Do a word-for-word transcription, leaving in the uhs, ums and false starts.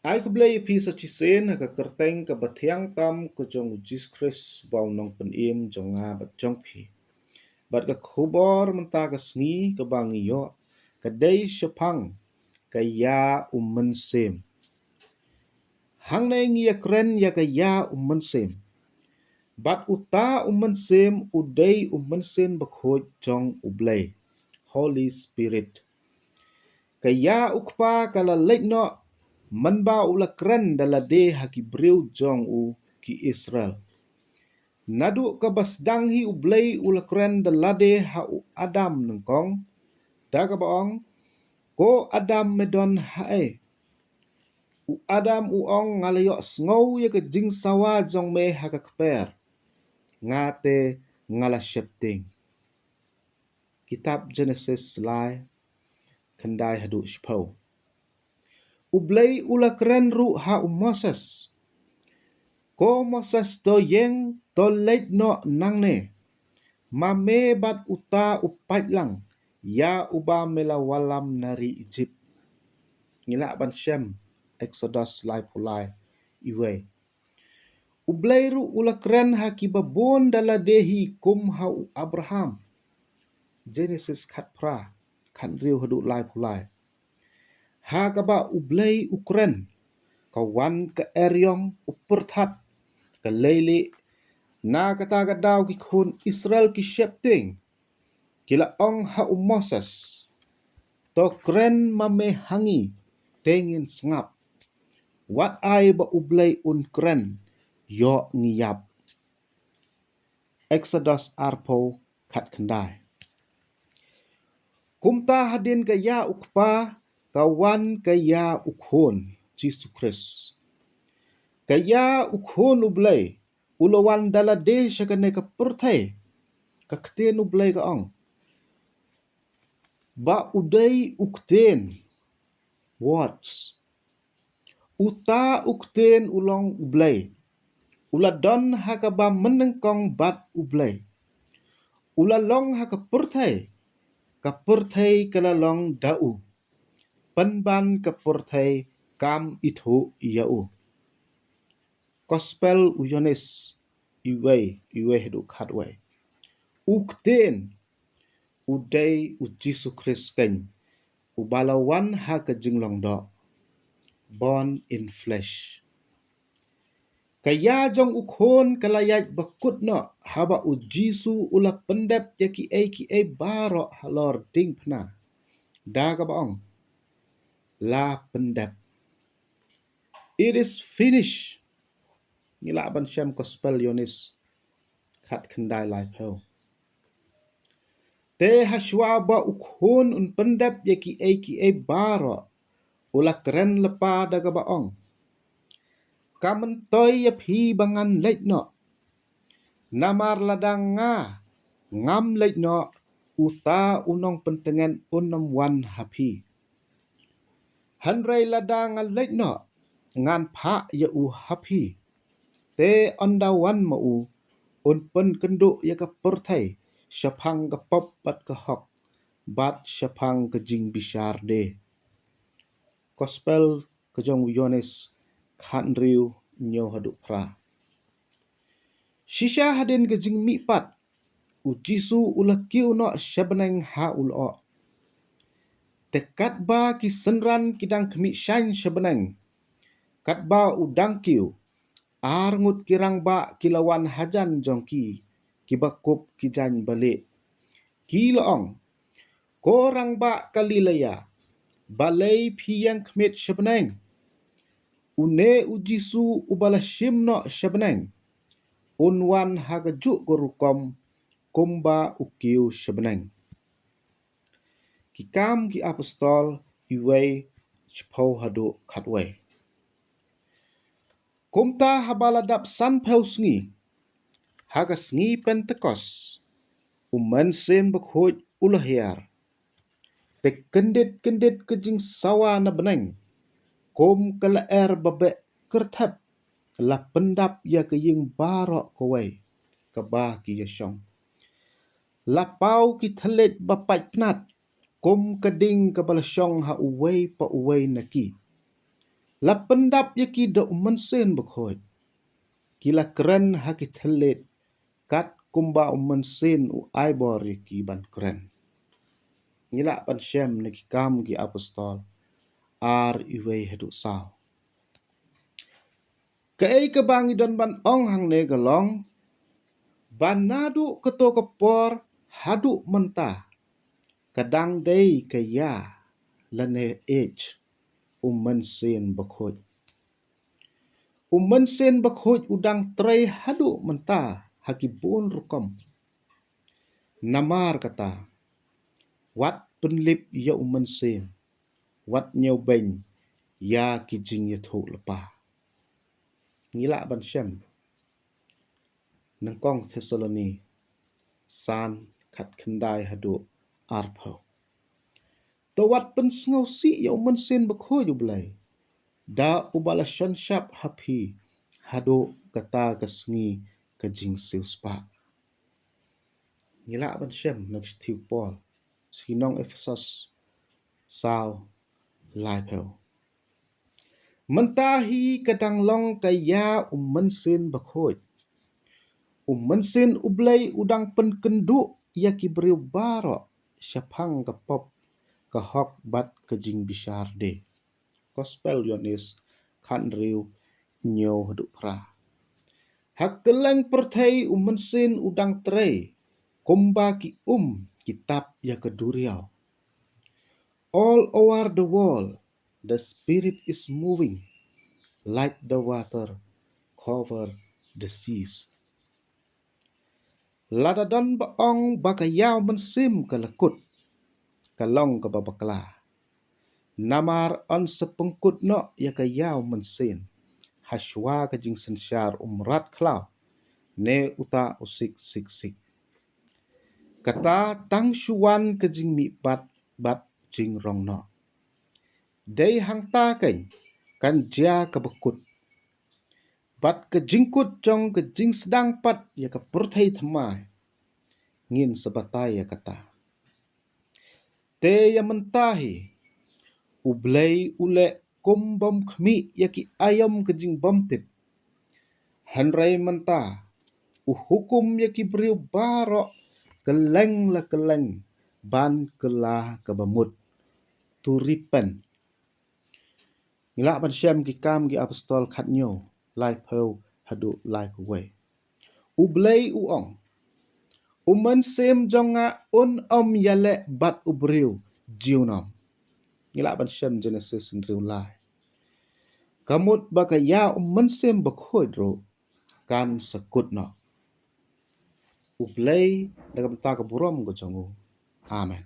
Ai khublei ïa phi sa shisien ha ka kyrteng kaba thiang tam ka jong u Jisu Khrist ba u nongpynim jong nga bad jong phi. Bad ka khubor mynta ka sngi kaba ngi ïoh ka dei shaphang ka ïa u mynsiem. Hangne ngi ïa kren ïa ka ïa u mynsiem. Bad uta u mynsiem u dei u mynsiem bakhuid jong u Blei, Holy Spirit. Ka ïa u Kpa ka la leit noh mynba u la kren da lade ha ki briew jong u ki Israel. Naduh kaba sdang hi u Blei u la kren da lade ha u Adam nyngkong, da kaba ong, "Ko Adam, me don haei?" U Adam u ong, "Nga la ïohsngew ïa ka jingsawa jong me ha ka kper. Nga te nga la sheptieng." Kitab Genesis lai, khyndai haduh shiphew. U Blei u la kren ruh ha u Moses. "Ko Moses, to ïeng, to leit noh nangne ma me bad uta u paidlang ïa uba me la wallam na ri Ijip." Ngi lah ban shem Exodus laiphew lai, iwei. U Blei ruh u la kren ha kiba bun da lade hi kum ha u Abraham. Genesis khatphra, khathynriew haduh laiphew lai. Ha kaba u Blei u kren, ka wan ka eriong, u pyrthat, ka leilieh. Na kata ka daw ki khun Israel ki sheptieng. Ki la ong ha u Moses, "To kren ma me ha ngi, te ngin sngap. Wat ai ba u Blei un kren, ïoh ngi ïap." Exodus arphew, khatkhyndai. Kumta hadien ka ïa u Kpa ka wan ka ïa u Khun, Jisu Khrist. Ka ïa u Khun u Blei u la wan da lade sha kane ka pyrthei. Ka ktien u Blei ka ong ba u dei u ktien, words. Uta u ktien u long u Blei. U la don ha kaba mynnyngkong bad u Blei. U la long ha ka pyrthei, ka pyrthei ka la long da u, pynban ka pyrthei kam ithuh ïa u. Gospel u Ïoannis, iwei, iwei haduh khatwei. U ktien u dei u Jisu Khrist keiñ, uba la wan ha ka jinglong doh, born in flesh. Ka ïa jong u Khun ka la ïaid ba kut noh haba u Jisu u la pyndep ïa kiei kiei baroh halor diengphna, da kaba ong, "La pyndep." It is finished. Ngi lah ban shem Gospel Ïoannis khatkhyndai laiphew. Te hashwa ba u Khun un pyndep ïa kiei kiei baroh, u la kren lypa da kaba ong, "Ka myntoi ïa phi ba ngan leit noh. Namar lada nga ngam leit noh, uta u nongpyntngen un ym wan ha phi. Hynrei lada nga leit noh, ngan phah ïa u ha phi. Te ynda wan ma u, un pynkynduh ïa ka pyrthei shaphang ka pop bad ka hok, bad shaphang ka jingbishar de." Gospel ka jong u Ïoannis, khathynriew, hynñiew haduh phra. Shisha hadien ka jingmihpat, u Jisu u la kiew noh sha bneng ha u lyoh. Te katba ki synran ki dang khmih shaiñ sha bneng, katba u dang kiew, ar ngut ki rangbah ki la wan hajan jong ki, kiba kup ki jaiñ balieh. Ki la ong, "Ko rangbah Galilea, balei phi ïeng khmied sha bneng? Une u Jisu uba la shim noh sha bneng, un wan ha kajuh ka rukom kumba u kiew sha bneng." Ki Kam ki Apostol, iwei, shiphew haduh khatwei. Kumta haba la dap sanphew sngi, ha ka sngi Pentekost, u Mynsiem Bakhuid u la hiar. Te kyndit kyndit ka jingsawa na bneng, kum ka lyer ba beh kyrthep, la pyndap ïa ka ïing baroh kawei kaba ki ïa shong. La paw ki thylliej ba pait pnat, kum ka ding kaba la shong ha uwei pa uwei na ki. La pyndap ïa ki da u Mynsiem Bakhuid. Ki la kren ha ki thylliej, kat kumba u Mynsiem u ai bor ïa ki ban kren. Ngi lah ban shem na Ki Kam ki Apostol ar, wei haduh saw. Kaei kaba ngi don ban ong hangne ka long ba naduh kato ka por haduh mynta, ka dang dei ka ïa lane age u Mynsiem Bakhuid. U Mynsiem Bakhuid u dang trei haduh mynta ha ki bun rukom. Namar kata, wat pynlip ïa u Mynsiem, wat ñiewbeiñ ïa ki jingïathuhlypa. Ngi lah ban shem Nyngkong Thessaloni san, khatkhyndai haduh arphew. To wat pynsngewsih ïa u Mynsiem Bakhuid U Blei, da uba la shon shap ha phi haduh kata ka sngi ka jingsiewspah. Ngi lah ban shem na ka shithi u Paul sha ki nong Ephesos saw, laiphew. Mynta hi ka dang long ka ïa u Mynsiem Bakhuid. U Mynsiem U Blei u dang pynkynduh ïa ki briew baroh shaphang ka pop, ka hok bad ka jingbishar de. Gospel Ïoannis khathynriew, hynñiew haduh phra. Ha kylleng pyrthei u Mynsiem u dang trei kumba ki um ki tap ïa ka duriaw. All over the world, the Spirit is moving like the water cover the seas. Lada don ba ong ba ka ïa u Mynsiem ka la kut, ka long kaba bakla. Namar yn sa pynkut noh ïa ka ïa u Mynsiem ha shuwa ka jingsynshar u mrad khlaw ne uta u sik sik sik. Kata tang shu wan ka jingmihpat bad jingrong noh. Dei hangta keiñ kan jia kaba kut. Bad ka jingkut jong ka jingsdang pat ïa ka pyrthei thymmai, ngin sa batai ïa kata. Te ïa mynta hi U Blei u leh kum bym khmih ïa ki aïom ka jingbymtip. Hynrei mynta u hukum ïa ki briew baroh kylleng la kylleng ban kylla kaba mut. To repent. Ngi lah ban shem Ki Kam ki Apostol khathynñiew, laiphew haduh laiphew wei. U Blei u ong, u Mynsiem jong nga un ym ïaleh bad u briew junom. Ngi lah ban shem Jenesis hynriew lai. Ka mut ba ka ïa u Mynsiem Bakhuid ruh kan sa kut noh. U Blei da ka bynta ka burom ka jong u. Amen.